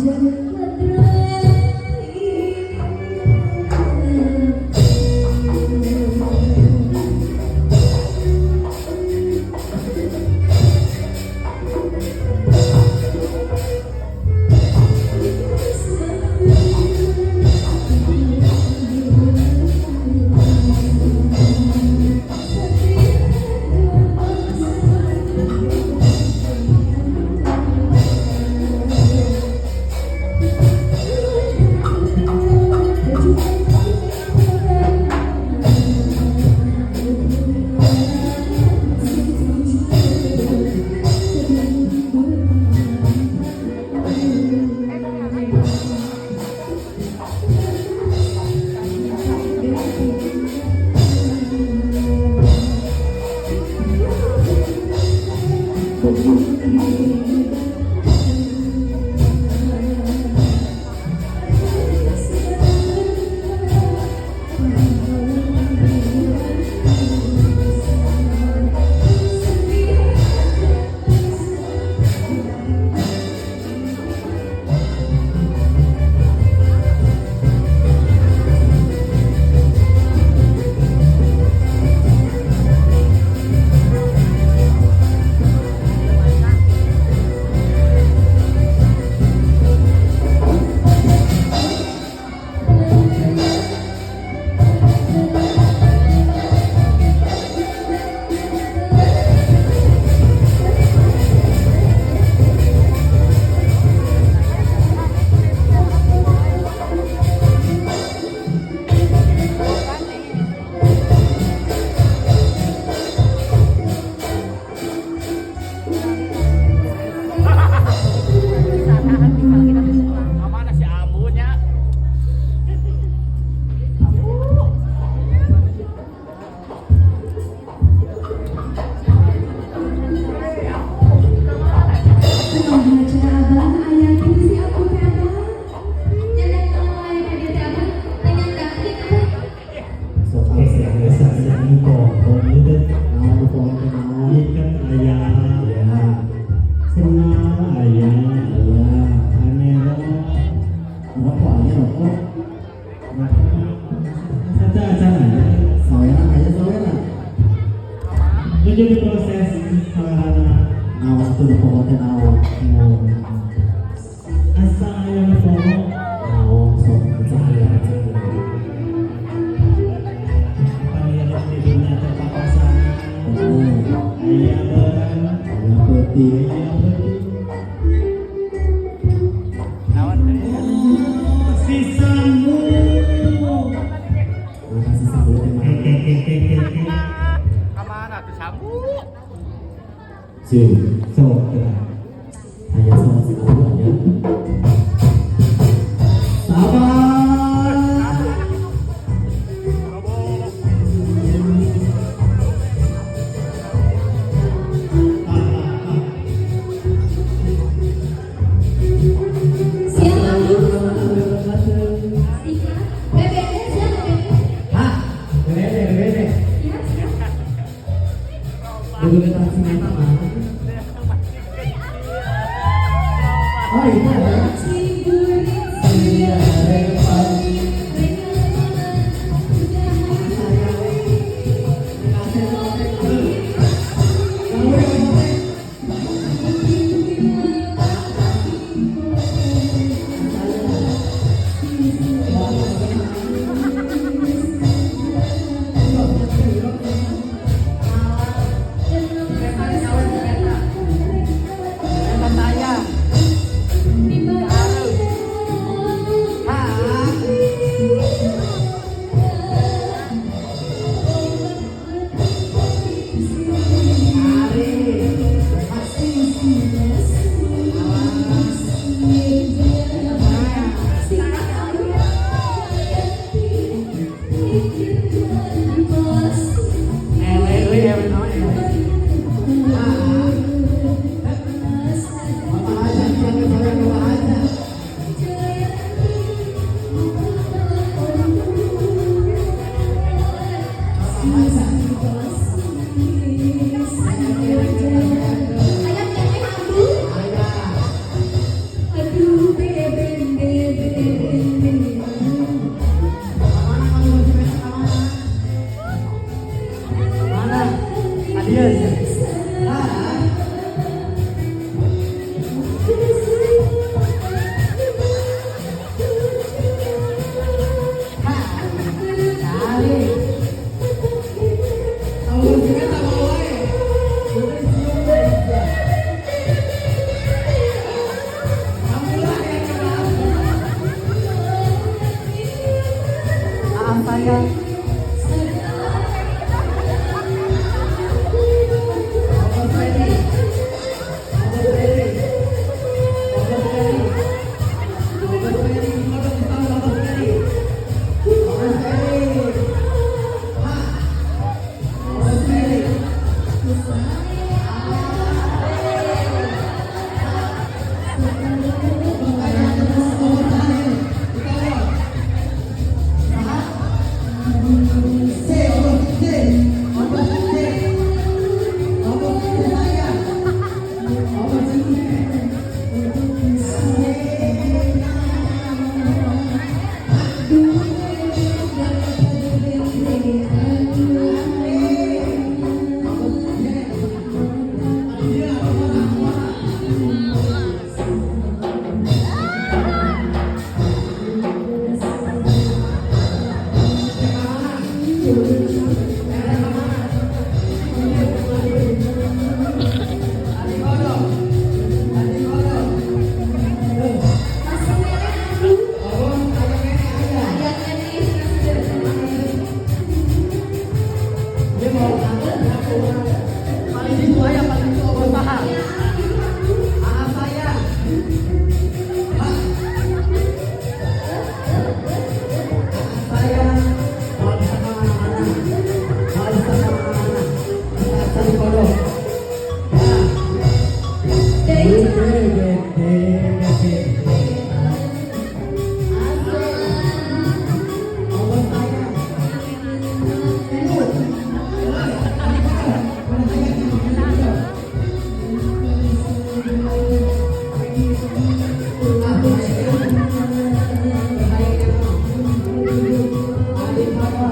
Senjata. Disamu. Makasih sambut yang mana? Kamana tuh sabu? Cu, sok kita. Hanya sama sekali aja. Sabar. Siap, Abdul. Siap. BBD siap, BBD. Hah? Bebede, bebede. Siap, siap. Bebede langsung apa? Oh iya. Iya, Saya. Ewe euy, ewe naon ewe. Bapak aja, jangan bapak aja. Ayam kene Abdul. Aduh, beben, beben. Mana kamu masih besok mana? Mana? Adieu. Ah. Cari. Kamu juga tak mau wae. Bener cium wae. Kamu lah yang kenal. Ah, saya. Bapak Freddy. Bapak Freddy. Bapak Freddy. Bapak Freddy, gimana bisa Bapak Freddy? Bapak Freddy. Hah? Bapak Freddy. C, Allah C, Allah C, Allah C saya, Allah C. Masih kene Abdul. Ayam kene. Dia mau Paling itu aya paling itu obat saha. Ah, saya. Ah. Saya mau bisa kemana-mana. Mau bisa kemana-mana. Bisa cari kodok. Nah. Dari B, B, B, B, B. Allah saya. Ibu. Mana saya? Adik papa.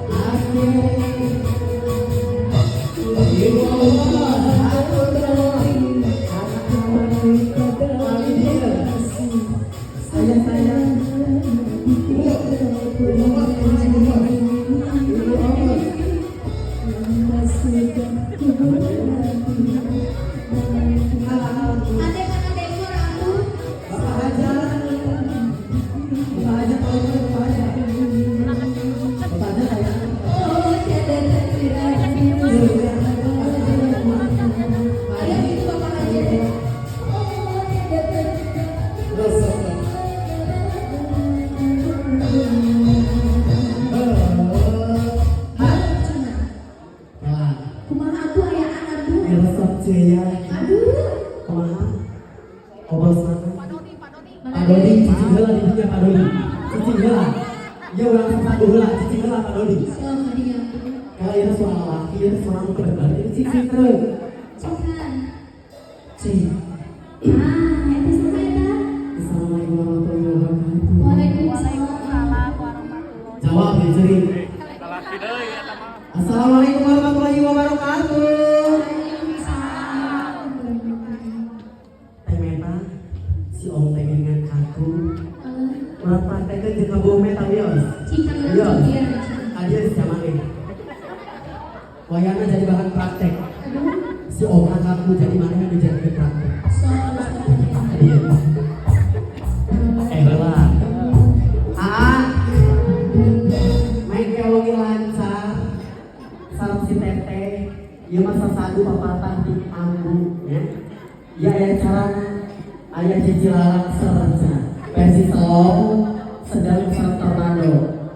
Asik. Ibu Allah, satu Ayah saya. Bu, Ibu Bos, mana Ibu Bos? Ibu Bos. Ade mana dekor Abdul? Bapak Hajar. Dodi, cicing heula di dinya, Pak Dodi. Cicing heula. Ya, urang sasadu heula, cicing heula, Pak Dodi. Sok kadinya. Kalau ieu suara laki, ieu suara nu kedengar, ieu cicing terus. Cokan. Cing. Ah, eta saha eta? Assalamualaikum warahmatullahi wabarakatuh. Waalaikumsalam. Jawab ya, cering. Assalamualaikum warahmatullahi wabarakatuh. Waalaikumsalam. Teh Meta, si Om teh ngingan aku. Urang praktekkeun jeung ka Meta, wios. Cikan. Iya. Iya. Aja si maneh. Wayana jadi bahan praktek. Aduh, Si Om aku jadi maneh nu dijadikeun praktek. Sok sok. Iya. Eh, heula. Aa. Main kewengi lancar. Sareng si Teteh. Ieu mah sasadu papatah di panggung ya. Ieu aya carana. Aya cicilalang ser versi slow, sedang, sareng tornado.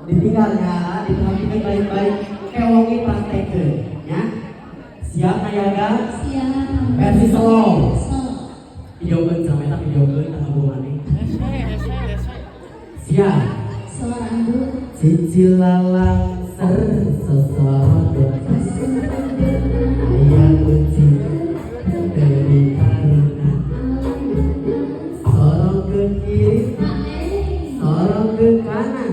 Ditinggal ya, diperhatikan baik-baik. Kewengi praktekeun ya. Siap, Nayaga? Siap. Versi slow. Sok. Videokeun sama eta, videokeun tangga maneh. Siap. Sok ambu. Cicilalang ser sosoro aya kucing teu dikarungan, sorong ke kiri, sorong ke kanan,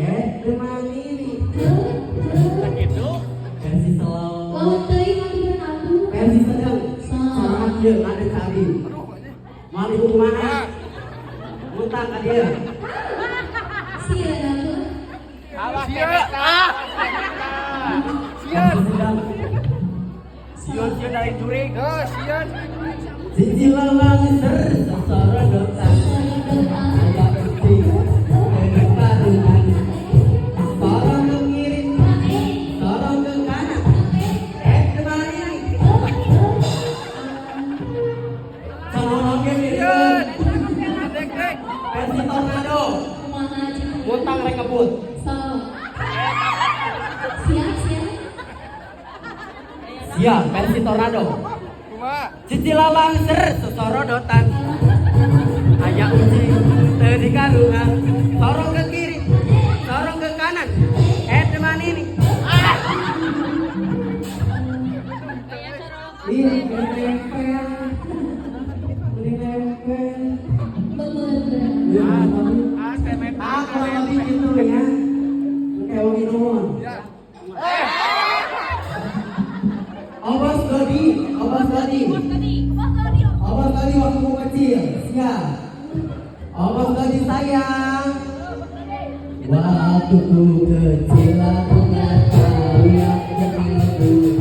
eh teu manini. Versi slow. Wawuh teuing atuh ambu. Versi sedang. Sok. Sorangan kieu ngadeg ka abdi, moal dihukumanna, muntah ka dieu. Sieun atuh. Versi sedang. Sieun, sieun dari jurig. Sieun. Cicilalang ser sosorodotan aya kucing teu dikarungan, sorong ke kiri, sorong ke kanan, eh teu manini. Sono oge mirip. Versi tornado. Kumaha cik? Muntang rek ngebut. Sok. Siap, siap. Siap, versi tornado. Cicilalang ser sosorodotan aya ucing teu dikarungan, sorong ke kiri, sorong ke kanan, eh teu manini. Ih, nempel. Beli nempel. Bener. Ah, kurang lebih gitu ya. Kayak nuhun. Obos Dodi, Obos Dodi. Obos Dodi waktu kecil, siap. Obos Dodi sayang. Waktu ku kecil aku nggak tahu yang itu.